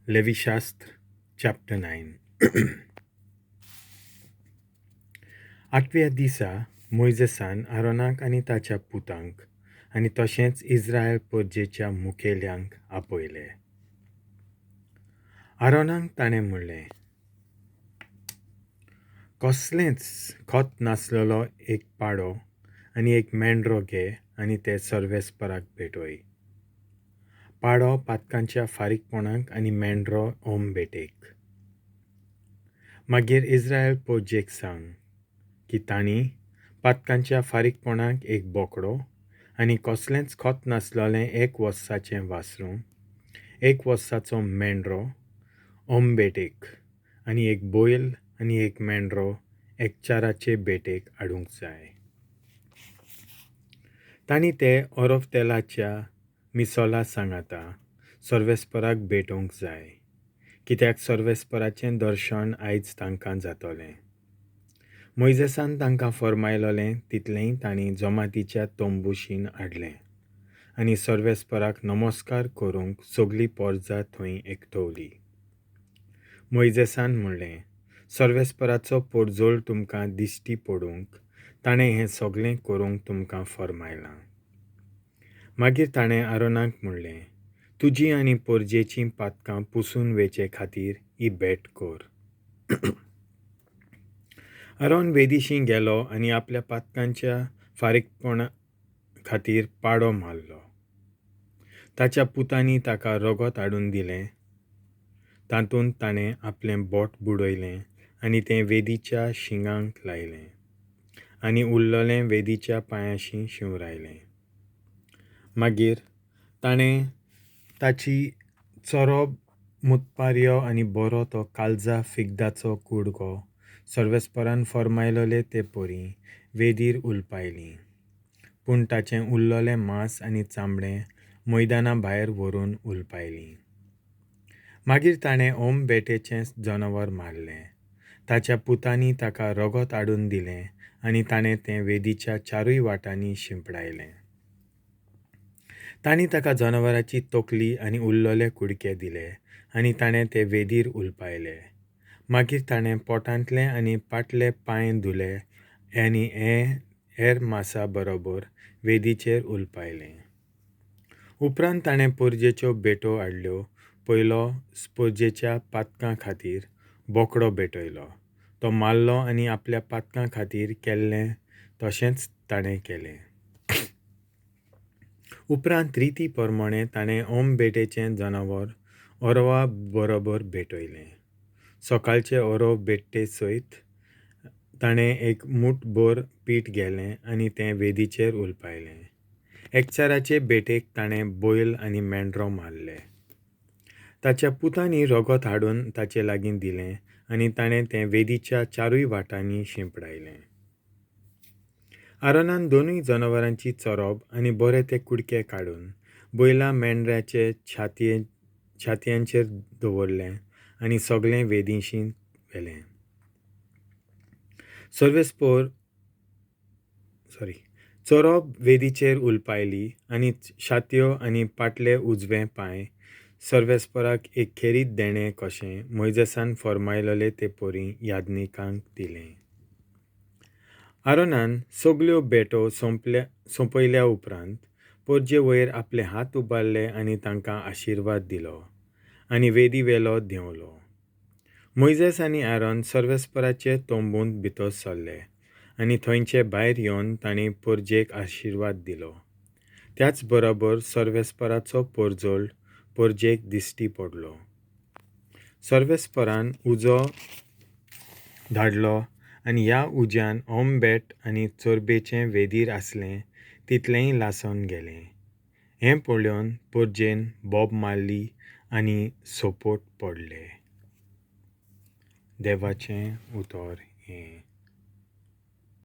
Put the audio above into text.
लेवीशास्त्र chapter 9. आठव्या दिसा मोयजेसान आरोनाक आनी ताच्या पुतांक आनी तशेंच इस्रायल परजेच्या मुखेल्यांक आपयले. आरोनाक ताणें म्हणलें, कसलेंच खत नासलेलो एक पाडो आनी एक मेंढरो घे आनी ते सर्वेस्पराक भेटय. पाडो पातकांच्या फारीकपणाक आनी मेंढरो होम भेटेक. मागीर इस्रायल परजेक सांग की तांणी पातकांच्या फारीकपणाक एक बोकडो आनी कसलेंच खत नासलेलें एक वर्साचें वासरूं, एक वर्साचो मेंढरो होम भेटेक आनी एक बैल आनी एक मेंढरो एकचाराचे भेटेक हाडूंक जाय. तांणी ते ओरोफ तेलाच्या मिसोला सांगाता सर्वेस्पराक भेटोवंक जाय, कित्याक सर्वेस्पराचें दर्शन आयज तांकां जातलें. मोयजेसान तांकां फर्मायलोलें तितलेंय तांणी जमातीच्या तंबूशीन हाडलें आनी सर्वेस्पराक नमस्कार करूंक सगली पोरजा थंय एकठवली. मोयजेसान म्हणलें, सर्वेस्पराचो पोरजोळ तुमकां दिश्टी पडूंक ताणें हें सगलें करूंक तुमकां फर्मायलां. मागीर ताणें आरोनाक म्हणलें, तुजी आनी पोरजेचीं पातकां पुसून वेचे खातीर ही भेट कर. आरोन वेदीशी गेलो आनी आपल्या पातकांच्या फारीकपणा खातीर पाडो मारलो. ताच्या पुतांनी ताका रगत हाडून दिलें. तातूंत ताणें आपलें बोट बुडयलें आनी तें वेदीच्या शिंगांक लायलें आनी उरलेलें वेदीच्या पांयांशी शिंवरायलें. मागीर ताणें ताची चरोब मुतपारयो आनी बरो तो कालजा फिग्दाचो कुडको सर्वेस्परान फर्मायलोले ते परी वेदीर उलपायली. पूण ताचें उरलेलें मांस आनी चामडें मैदाना भायर व्हरून उलपायलीं. मागीर ताणें होम भेटेचें जनावर मारलें. ताच्या पुतांनी ताका रगत हाडून दिलें आनी ताणें तें वेदीच्या चारूय वाटांनी शिंपडायलें. तांणी ताका जनावराची तकली आनी उरलेले कुडके दिले आनी ताणें ते वेदीर उलपायले. मागीर ताणें पोटांतले आनी पाटले पांय धुले आनी हेर मासा बरोबर वेदीचेर उलपायलें. उपरांत ताणें परजेच्यो भेटो हाडल्यो. पयलो परजेच्या पातकां खातीर बोकडो भेटयलो. तो मारलो आनी आपल्या पातकां खातीर केल्लें तशेंच ताणें केलें. उपरांत रिती प्रमाणें ताणें होम भेटेचें जनावर ओरवा बरोबर भेटयलें. सकाळचे ओरव भेटे सयत ताणें एक मूठभर पीठ गेलें आनी तें वेदीचेर उलपायलें. एकचाराचे भेटेक ताणें बैल आनी मेंढरो मारले. ताच्या पुतांनी रगत हाडून ताचे लागीं दिलें आनी ताणें तें वेदीच्या चारूय वाटांनी शिंपडायलें. आरोनान दोनूय जनावरांची चरोब आनी बरे ते कुडके काडून बैला मेंढऱ्याचे छातयांचेर दवरलें आनी सगळें वेदीशी व्हेलें. चरोब वेदीचेर उलपायली आनी छातयो आनी पाटले उजवे पांय सर्वेस्पराक एक खेरीत देणें कशें मोयजेसान फर्मायलोले ते परी याज्ञिकांक दिलें. आरोनान सगल्यो भेटो सोंपयल्या उपरांत परजे वयर आपले हात उबारले आनी तांकां आशिर्वाद दिलो आनी वेदी वेलो देंवलो. मोयजेस आनी आरोन सर्वेस्पराचे तंबूंत भितर सरले आनी थंयचे भायर येवन तांणी परजेक आशिर्वाद दिलो. त्याच बरोबर सर्वेस्पराचो पोरजोळ परजेक दिश्टी पडलो. सर्वेस्परान उजो धाडलो आनी ह्या उज्यान होम भेट आनी चरबेचें वेदीर आसलें तितलेंय लासून गेलें. हें पळोवन परजेन बोब मारली आनी सोपोट पडले. देवाचें उतर हें.